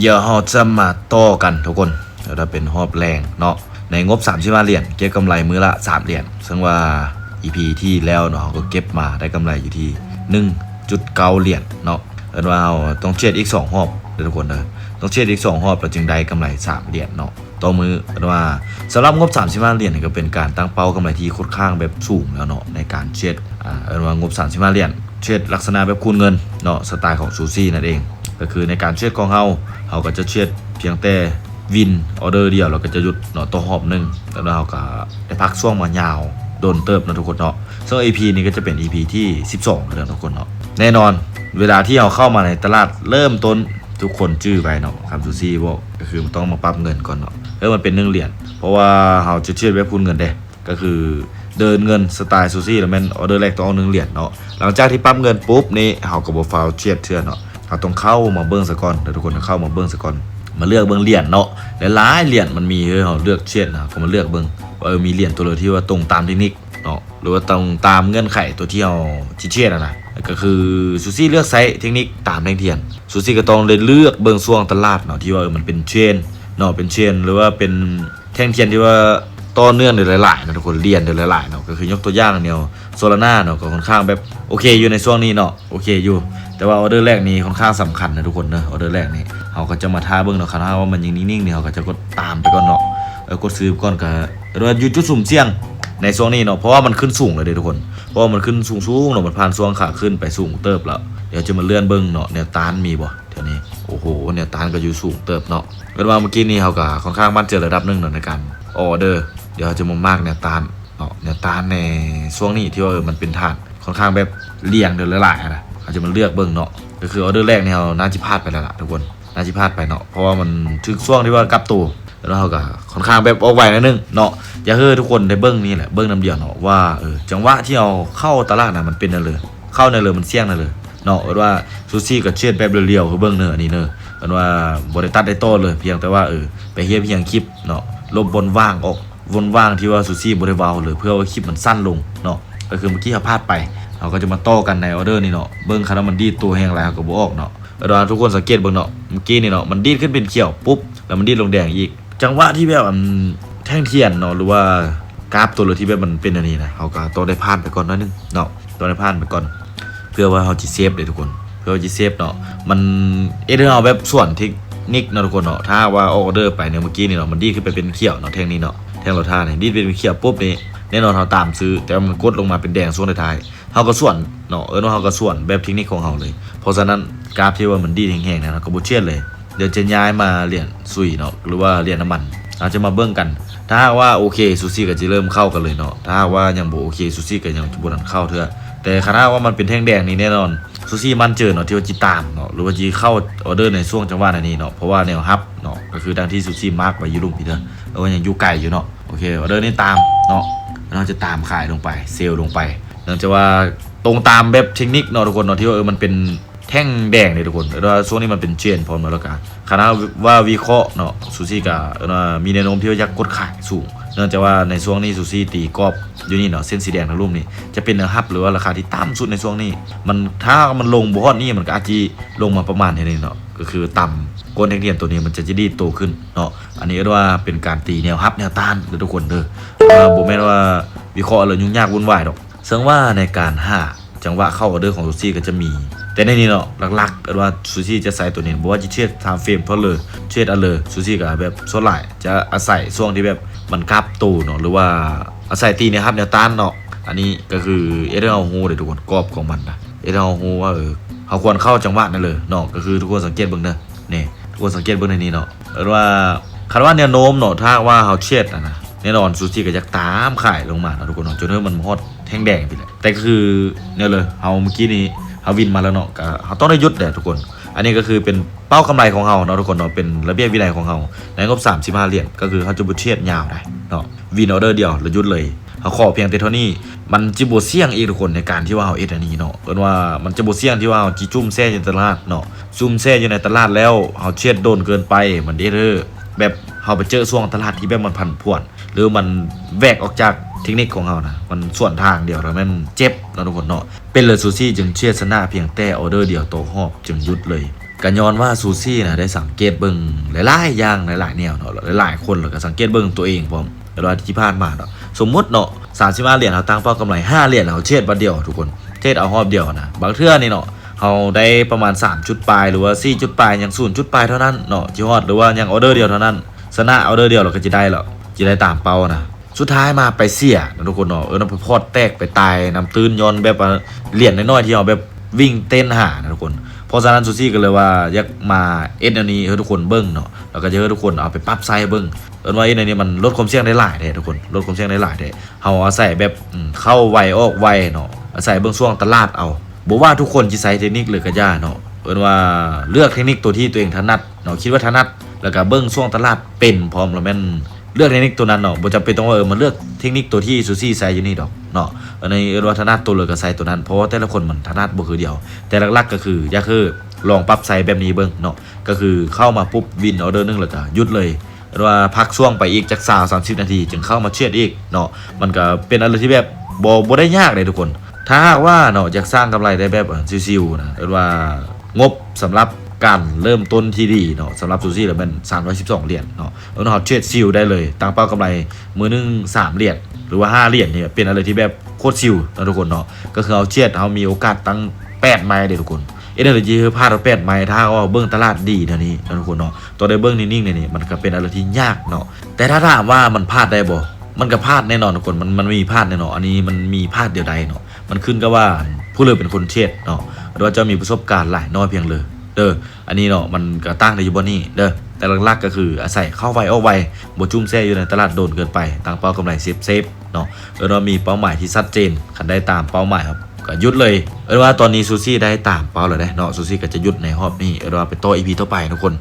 ດຽວເຮົາຈະມາຕໍ່ກັນທຸກຄົນ ແລ້ວເປັນຮອບແລງເນາະ ໃນງົບສາມສິບຫ້າຫຼຽນ ເກັບກຳໄລມື້ລະສາມຫຼຽນ ເຊິ່ງວ່າອີພີທີ່ແລ້ວເນາະ ເຮົາກໍເກັບມາໄດ້ກຳໄລຢູ່ທີ່ໜຶ່ງຈຸດເກົ້າຫຼຽນເນາະ. ເອີ້ນວ່າເຮົາຕ້ອງເທຣດອີກສອງຮອບເດີທຸກຄົນເດີ ຕ້ອງເທຣດອີກສອງຮອບ ແລ້ວຈຶ່ງໄດ້ກຳໄລສາມຫຼຽນເນາະ ຕໍ່ມື້. ເອີ້ນວ່າສຳລັບງົບສາມສິບຫ້າຫຼຽນນີ້ ກໍເປັນການຕັ້ງເປົ້າກຳໄລທີ່ຂ້ອນຂ້າງແບບສູງແລ້ວເນາະ ໃນການເທຣດ ອ່າ ເອີ້ນວ່າງົບສາມສິບຫ້າຫຼຽນ ເທຣດລັກສະນະແບບຄູນເງິນເນາະ ສະໄຕຂອງຊູຊີນັ້ນເອງ. ກໍຄືໃນການເທຣດຂອງເຮົາ ເຮົາກໍຈະເທຣດພຽງແຕ່ວິນອໍເດີດຽວ ແລ້ວກໍຈະຢຸດເນາະ ຕໍ່ຮອບໜຶ່ງ ແລ້ວເຮົາກໍໄດ້ພັກຊ່ວງມາຍາວດົນເຕີບເນາະທຸກຄົນເນາະ. ເຊິ່ງອີພີນີ້ກໍຈະເປັນອີພີທີສິບສອງແລ້ວເນາະທຸກຄົນເນາະ. ແນ່ນອນ ເວລາທີ່ເຮົາເຂົ້າມາໃນຕະຫຼາດເລີ່ມຕົ້ນ ທຸກຄົນຈື່ໄວ້ເນາະ ຄຳຊູຊີບອກ ກໍຄືມັນຕ້ອງມາປັບເງິນກ່ອນເນາະ ເອີ ມັນເປັນໜຶ່ງຫຼຽນ ເພາະວ່າເຮົາຈະເທຣດແບບຄູນເງິນເດ້ ກໍຄືເດີນເງິນສະໄຕຊູຊີ ແລ້ວແມ່ນອໍເດີແລກຕ້ອງເອົາໜຶ່ງຫຼຽນເນາະ. ຫຼັງຈາກທີ່ປັບເງິນປຸບນີ້ ເຮົາກໍບໍ່ຟ້າວເທຣດເທື່ອເນາະ ເຮົາຕ້ອງເຂົ້າມາເບິ່ງສາກ່ອນເດີທຸກຄົນ ເຂົ້າມາເບິ່ງສາກ່ອນ ມາເລືອກເບິ່ງຫຼຽນເນາະ ຫຼາຍໆຫຼຽນມັນມີໃຫ້ເຮົາເລືອກເທຣດນະ ເຮົາກໍມາເລືອກເບິ່ງວ່າ ເອີ ມີຫຼຽນຕົວໃດທີ່ວ່າຕົງຕາມເທັກນິກເນາະ ຫຼືວ່າຕົງຕາມເງື່ອນໄຂຕົວທີ່ເຮົາຊິເທຣດຫັ້ນນະ. ກໍຄືຊູຊີເລືອກໃຊ້ເທັກນິກຕາມແທ່ງທຽນ ຊູຊີກໍຕ້ອງໄດ້ເລືອກເບິ່ງຊ່ວງຕະຫຼາດເນາະ ທີ່ວ່າ ເອີ ມັນເປັນເທຣນເນາະ ເປັນເທຣນ ຫຼືວ່າເປັນ ແທ່ງທຽນທີ່ວ່າຕໍ່ເນື່ອງໄດ້ຫຼາຍໆເນາະທຸກຄົນ ຫຼຽນໄດ້ຫຼາຍໆເນາະ. ກໍຄືຍົກຕົວຢ່າງແນວໂຊລານາເນາະ ກໍຂ້ອນຂ້າງແບບໂອເຄຢູ່ໃນຊ່ວງນີ້ເນາະ ໂອເຄຢູ່ ແຕ່ວ່າອໍເດີແລກນີ້ຂ້ອນຂ້າງສຳຄັນນະທຸກຄົນເນາະ ອໍເດີແລກນີ້ ເຮົາກໍຈະມາຖ້າເບິ່ງເນາະ ຄັນຫາກວ່າມັນຍັງນິ່ງໆນີ້ ເຮົາກໍຈະກົດຕາມໄປກ່ອນເນາະ ເອີ ກົດຊື້ໄປກ່ອນ ກໍເອີ້ນວ່າຢູ່ຈຸດສຸມສ່ຽງໃນຊ່ວງນີ້ເນາະ ເພາະວ່າມັນຂຶ້ນສູງແລ້ວເດ້ທຸກຄົນ ເພາະວ່າມັນຂຶ້ນສູງໆເນາະ ມັນຜ່ານຊ່ວງຂາຂຶ້ນໄປສູງເຕີບແລ້ວ. ດຽວຈະມາເລື່ອນເບິ່ງເນາະ ແນວຕ້ານມີບໍ່ ແຖວນີ້ ໂອ້ໂຫ ແນວຕ້ານກໍຢູ່ສູງເຕີບເນາະ. ເອີ້ນວ່າເມື່ອກີ້ນີ້ເຮົາກໍຂ້ອນຂ້າງໝັ້ນໃຈລະດັບໜຶ່ງເນາະ ໃນການອໍເດີ ດຽວເຮົາຈະມາມາກແນວຕ້ານເນາະ ແນວຕ້ານໃນຊ່ວງນີ້ທີ່ວ່າ ເອີ ມັນເປັນຖານຂ້ອນຂ້າງແບບລຽງເດີຫຼາຍໆຫັ້ນນະ ເຮົາຈະມາເລືອກເບິ່ງເນາະ. ກໍຄືອໍເດີແລກນີ້ເຮົາໜ້າຊິພາດໄປແລ້ວລະທຸກຄົນ ໜ້າຊິພາດໄປເນາະ ເພາະວ່າມັນຖືກຊ່ວງທີ່ວ່າກັບໂຕ ແລ້ວເຮົາກໍຂ້ອນຂ້າງແບບອອກໄວໜ້ອຍໜຶ່ງເນາະ. ຢາກໃຫ້ທຸກຄົນໄດ້ເບິ່ງນີ້ແຫຼະ ເບິ່ງນຳດຽວເນາະ ວ່າ ເອີ ຈັງຫວະທີ່ເຮົາເຂົ້າຕະຫຼາດນະ ມັນເປັນແນວໃດ ເຂົ້າແນວໃດ ມັນສ່ຽງແນວໃດ ເນາະ. ເອີ້ນວ່າຊູຊີກໍເທຣດແບບລຽວໆ ຄືເບິ່ງເນີ ອັນນີ້ເນີ ເອີ້ນວ່າບໍ່ໄດ້ຕັດໄດ້ຕໍ່ເລີຍ ພຽງແຕ່ວ່າ ເອີ ໄປຮຽບຮຽງຄລິບເນາະ ລົບບ່ອນວ່າງອອກ ບ່ອນວ່າງທີ່ວ່າຊູຊີບໍ່ໄດ້ເວົ້າເລີຍ ເພື່ອວ່າຄລິບມັນສັ້ນລົງເນາະ. ກໍຄືເມື່ອກີ້ເຮົາພາດໄປ ເຮົາກໍຈະມາຕໍ່ກັນໃນອໍເດີນີ້ເນາະ ເບິ່ງຄັນວ່າມັນດີດໂຕແຮງຫຼາຍ ເຮົາກໍບໍ່ອອກເນາະ. ເອີ້ນວ່າທຸກຄົນສັງເກດເບິ່ງເນາະ ເມື່ອກີ້ນີ້ເນາະ ມັນດີດຂຶ້ນເປັນຂຽວປຸບ ແລ້ວມັນດີດລົງແດງອີກ ຈັງຫວະທີ່ແບບ ອັນ ແທ່ງທຽນເນາະ ຫຼືວ່າກາບຕົວເລີຍທີ່ແບບມັນເປັນອັນນີ້ນະ ເຮົາກໍຕ້ອງໄດ້ຜ່ານໄປກ່ອນໜ້ອຍໜຶ່ງເນາະ ຕ້ອງໄດ້ຜ່ານໄປກ່ອນ ເພື່ອວ່າເຮົາຊິເຊບເດ້ທຸກຄົນ ເພື່ອວ່າຊິເຊບເນາະ. ມັນເຮັດໃຫ້ເຮົາແບບສວນເທັກນິກເນາະທຸກຄົນເນາະ. ຖ້າຫາກວ່າອອກອໍເດີໄປໃນເມື່ອກີ້ນີ້ເນາະ ມັນດີດຂຶ້ນໄປເປັນຂຽວເນາະ ແທ່ງນີ້ເນາະ ແທ່ງໂລທານີ້ ດີດເປັນຂຽວປຸບນີ້ ແນ່ນອນເຮົາຕາມຊື້ ແຕ່ວ່າມັນກົດລົງມາເປັນແດງຊ່ວງທ້າຍໆ ເຮົາກໍສວນເນາະ ເອີ້ນວ່າເຮົາກໍສວນແບບເທັກນິກຂອງເຮົາເລີຍ. ເພາະສະນັ້ນ ກາບທີ່ວ່າມັນດີດແຮງໆນັ້ນ ເຮົາກໍບໍ່ເທຣດເລີຍ ດຽວຈະຍ້າຍມາຫຼຽນຊຸຍເນາະ ຫຼືວ່າຫຼຽນນ້ຳມັນ ເຮົາຈະມາເບິ່ງກັນ. ຖ້າຫາກວ່າໂອເຄ ຊູຊີກໍຈະເລີ່ມເຂົ້າກັນເລີຍເນາະ ຖ້າຫາກວ່າຍັງບໍ່ໂອເຄ ຊູຊີກໍຍັງບໍ່ທັນເຂົ້າເທື່ອ. ແຕ່ຄັນຫາກວ່າມັນເປັນແທ່ງແດງນີ້ແນ່ນອນ ຊູຊີໝັ້ນເຈີເນາະ ທີ່ວ່າຊິຕາມເນາະ ຫຼືວ່າຊິເຂົ້າອໍເດີໃນຊ່ວງຈັງຫວະນີ້ເນາະ ເພາະວ່າແນວຮັບເນາະ ກໍຄືດັ່ງທີ່ຊູຊີມາກໄວ້ຢູ່ລຸ່ມພີເດີ ແລ້ວກໍຍັງຢູ່ໄກຢູ່ເນາະ. ໂອເຄ ອໍເດີນີ້ຕາມເນາະ ເຮົາຈະຕາມຂາຍລົງໄປ ເຊວລົງໄປ ເນື່ອງຈາກວ່າຕົງຕາມແບບເທັກນິກເນາະທຸກຄົນເນາະ ທີ່ວ່າ ເອີ ມັນເປັນ ແທ່ງແດງນີ້ທຸກຄົນ ແຕ່ວ່າຊ່ວງນີ້ມັນເປັນເທຣນພ້ອມແລ້ວ ແລ້ວກະຄັນວ່າວິເຄາະເນາະ ຊູຊີກະ ເອີ້ນວ່າມີແນວໂນ້ມທີ່ວ່າຢາກກົດຂາຍສູງ ເນື່ອງຈາກວ່າໃນຊ່ວງນີ້ຊູຊີຕີກອບຢູ່ນີ້ເນາະ ເສັ້ນສີແດງທາງລຸ່ມນີ້ຈະເປັນແນວຮັບ ຫຼືວ່າລາຄາທີ່ຕ່ຳສຸດໃນຊ່ວງນີ້. ມັນ ຖ້າມັນລົງບໍ່ຮອດນີ້ ມັນກະອາດຊິລົງມາປະມານແຖວນີ້ເນາະ ກະຄືຕຳກົ້ນແທ່ງທຽນໂຕນີ້ ມັນຈະ ຈະດີດໂຕຂຶ້ນເນາະ. ອັນນີ້ເອີ້ນວ່າເປັນການຕີແນວຮັບແນວຕ້ານເດີທຸກຄົນເດີ ເອີ້ນວ່າບໍ່ແມ່ນວ່າວິເຄາະແລ້ວຫຍຸ້ງຍາກວຸ່ນວາຍດອກ. ເຊິ່ງວ່າໃນການຫາຈັງຫວະເຂົ້າອໍເດີຂອງຊູຊີກໍຈະມີ ແຕ່ໃນນີ້ເນາະ ຫຼັກໆ ເອີ້ນວ່າຊູຊີຈະໃຊ້ໂຕນີ້ ບໍ່ວ່າຈະເທຣດທາມເຟຣມ ຟອລເລີ ເທຣດອາເລີ ຊູຊີກໍແບບສ່ວນຫຼາຍຈະອາໄສຊ່ວງທີ່ແບບມັນກັບໂຕເນາະ ຫຼືວ່າອາໄສຕີແນວຮັບແນວຕ້ານເນາະ. ອັນນີ້ກໍຄືເຮັດໃຫ້ເຮົາຮູ້ເດ້ທຸກຄົນ ກອບຂອງມັນນະ ເຮັດໃຫ້ເຮົາຮູ້ວ່າ ເອີ ເຮົາຄວນເຂົ້າຈັງຫວະນັ້ນເລີຍເນາະ. ກໍຄືທຸກຄົນສັງເກດເບິ່ງເດີ ນີ້ ທຸກຄົນສັງເກດເບິ່ງໃນນີ້ເນາະ ເອີ້ນວ່າ ຄັນວ່າແນວໂນ້ມເນາະ ຖ້າຫາກວ່າເຮົາເທຣດຫັ້ນນະ ແນ່ນອນຊູຊີກໍຢາກຕາມຂາຍລົງມາເນາະທຸກຄົນເນາະ ຈົນເຖິງມັນຮອດແທ່ງແດງພີ້ແຫຼະ. ແຕ່ຄືແນວເລີຍ ເຮົາເມື່ອກີ້ນີ້ເຮົາວິນມາແລ້ວເນາະ ກະເຮົາຕ້ອງໄດ້ຢຸດແຫຼະທຸກຄົນ. ອັນນີ້ກໍຄືເປັນເປົ້າກຳໄລຂອງເຮົາເນາະທຸກຄົນເນາະ ເປັນລະບຽບວິໄນຂອງເຮົາ ໃນງົບສາມສິບຫ້າຫຼຽນ ກໍຄືເຮົາຈະບໍ່ເທຣດຍາວໄດ໋ເນາະ ວິນອໍເດີດຽວແລ້ວຢຸດເລີຍ. ເຮົາຂໍພຽງແຕ່ເທົ່ານີ້ ມັນຈະບໍ່ສ່ຽງອີກທຸກຄົນ ໃນການທີ່ວ່າເຮົາເຮັດອັນນີ້ເນາະ ເອີ້ນວ່າມັນຈະບໍ່ສ່ຽງທີ່ວ່າເຮົາຊິຈຸ້ມແຊ່ຢູ່ໃນຕະຫຼາດເນາະ ຈຸ້ມແຊ່ຢູ່ໃນຕະຫຼາດແລ້ວເຮົາເທຣດດົນເກີນໄປ ມັນເຮັດໃຫ້ແບບເຮົາໄປເຈີຊ່ວງຕະຫຼາດທີ່ແບບມັນຜັນຜວນ ຫຼືມັນແຫວກອອກຈາກເທັກນິກຂອງເຮົານະ ມັນສວນທາງດຽວ ແລ້ວແມ່ນເຈັບເນາະທຸກຄົນເນາະ. ເປັນເລີຍ ຊູຊີຈຶ່ງເທຣດຊະນະພຽງແຕ່ອໍເດີດຽວຕໍ່ຮອບຈຶ່ງຢຸດເລີຍ ກໍຍ້ອນວ່າຊູຊີນະໄດ້ສັງເກດເບິ່ງຫຼາຍໆຢ່າງ ຫຼາຍໆແນວເນາະ ຫຼາຍໆຄົນ ແລ້ວກໍສັງເກດເບິ່ງຕົວເອງພ້ອມ ແລ້ວທີ່ຜ່ານມາເນາະ ສົມມຸດເນາະ ສາມສິບຫ້າຫຼຽນ ເຮົາຕັ້ງເປົ້າກຳໄລຫ້າຫຼຽນ ເຮົາເທຣດບາດດຽວທຸກຄົນ ເທຣດເອົາຮອບດຽວນະ ບາງເທື່ອນີ້ເນາະ ເຮົາໄດ້ປະມານສາມຈຸດປາຍ ຫຼືວ່າສີ່ຈຸດປາຍ ຫຍັງສູນຈຸດປາຍເທົ່ານັ້ນເນາະ ທີ່ຮອດ ຫຼືວ່າຫຍັງອໍເດີດຽວເທົ່ານັ້ນ ຊະນະອໍເດີດຽວ ແລ້ວກໍຈະໄດ້ແລ້ວ ຈະໄດ້ຕາມເປົ້ານະ ສຸດທ້າຍມາໄປເສຍນະທຸກຄົນເນາະ ເອີ ນຳໄປພອດແຕກໄປຕາຍນຳຕື້ນ ຍ້ອນແບບວ່າຫຼຽນນ້ອຍໆທີ່ເຮົາແບບວິ່ງເຕັ້ນຫານະທຸກຄົນ ເພາະສະນັ້ນຊູຊີກໍເລີຍວ່າຢາກມາເຮັດແນວນີ້ໃຫ້ທຸກຄົນເບິ່ງເນາະ ແລ້ວກໍຈະໃຫ້ທຸກຄົນເອົາໄປປັບໃຊ້ເບິ່ງ ເອີ້ນວ່າເຮັດແນວນີ້ມັນລົດຄວາມສ່ຽງໄດ້ຫຼາຍແທ້ທຸກຄົນ ລົດຄວາມສ່ຽງໄດ້ຫຼາຍແທ້ ເຮົາອາໄສແບບ ອາ ເຂົ້າໄວອອກໄວເນາະ ອາໄສເບິ່ງຊ່ວງຕະຫຼາດເອົາ ບໍ່ວ່າທຸກຄົນຊິໃຊ້ເທັກນິກເລີຍກໍຢ່າເນາະ ເອີ້ນວ່າເລືອກເທັກນິກຕົວທີ່ຕົວເອງຖະໜັດເນາະ ຄິດວ່າຖະໜັດ ແລ້ວກໍເບິ່ງຊ່ວງຕະຫຼາດເປັນພ້ອມ ແລ້ວແມ່ນເລືອກເທັກນິກຕົວນັ້ນເນາະ ບໍ່ຈຳເປັນຕ້ອງວ່າ ເອີ ມາເລືອກເທັກນິກຕົວທີ່ຊູຊີໃຊ້ຢູ່ນີ້ດອກເນາະ ອັນນີ້ເອີ້ນວ່າຖະໜັດຕົວໃດກໍໃຊ້ຕົວນັ້ນ ເພາະວ່າແຕ່ລະຄົນມັນຖະໜັດບໍ່ຄືດຽວ ແຕ່ຫຼັກໆກໍຄືຢາກໃຫ້ລອງປັບໃຊ້ແບບນີ້ເບິ່ງເນາະ ກໍຄືເຂົ້າມາປຸບວິນອໍເດີໜຶ່ງ ແລ້ວກໍຢຸດເລີຍ ຫຼືວ່າພັກຊ່ວງໄປອີກຈັກຊາວສາມສິບນາທີ ຈຶ່ງເຂົ້າມາເທຣດອີກເນາະ ມັນກໍເປັນອາໄລທີ່ແບບບໍ່ ບໍ່ໄດ້ຍາກເດ້ທຸກຄົນ ຖ້າຫາກວ່າເນາະ ຢາກສ້າງກຳໄລໄດ້ແບບ ເອີ ຊິວໆນະ ເອີ້ນວ່າງົບສຳລັບການເລີ່ມຕົ້ນທີ່ດີເນາະ ສຳລັບຊູຊີແລ້ວແມ່ນສາມຮ້ອຍສິບສອງຫຼຽນເນາະ ເອີ້ນວ່າເຮົາເທຣດຊິວໄດ້ເລີຍ ຕັ້ງເປົ້າກຳໄລມື້ໜຶ່ງສາມຫຼຽນ ຫຼືວ່າຫ້າຫຼຽນນີ້ ເປັນອາໄລທີ່ແບບໂຄດຊິວເນາະທຸກຄົນເນາະ ກໍຄືເຮົາເທຣດ ເຮົາມີໂອກາດຕັ້ງແປດໄມ້ເດ້ທຸກຄົນ ເຮັດແນວໃດຊິໃຫ້ພາດເອົາແປດໄມ້ ຖ້າເຮົາເບິ່ງຕະຫຼາດດີແນວນີ້ເນາະທຸກຄົນເນາະ ຕ້ອງໄດ້ເບິ່ງນິ່ງໆແນວນີ້ ມັນກໍເປັນອາໄລທີ່ຍາກເນາະ ແຕ່ຖ້າຖາມວ່າມັນພາດໄດ້ບໍ່ ມັນກໍພາດແນ່ນອນທຸກຄົນ ມັນ ມັນມີພາດແນ່ນອນ ອັນນີ້ມັນມີພາດດຽວໃດເນາະ ມັນຂຶ້ນກັບວ່າຜູ້ເລີເປັນຄົນເທຣດເນາະ ຫຼືວ່າເຈົ້າມີປະສົບການຫຼາຍນ້ອຍພຽງເລີເດີ ອັນນີ້ເນາະ ມັນກໍຕ່າງໄດ້ຢູ່ບ່ອນນີ້ເດີ ແຕ່ຫຼັກໆກໍຄືອາໄສເຂົ້າໄວອອກໄວ ບໍ່ຈຸ້ມແຊ່ຢູ່ໃນຕະຫຼາດດົນເກີນໄປ ຕັ້ງເປົ້າກຳໄລເຊຟໆເນາະ ເອີ້ນວ່າມີເປົ້າໝາຍທີ່ຊັດເຈນ ຄັນໄດ້ຕາມເປົ້າໝາຍ ກໍຢຸດເລີຍ ເອີ້ນວ່າຕອນນີ້ຊູຊີໄດ້ຕາມເປົ້າແລ້ວເດ້ເນາະ ຊູຊີກໍຈະຢຸດໃນຮອບນີ້ ເອີ້ນວ່າໄປຕໍ່ອີພີຕໍ່ໄປທຸກຄົນ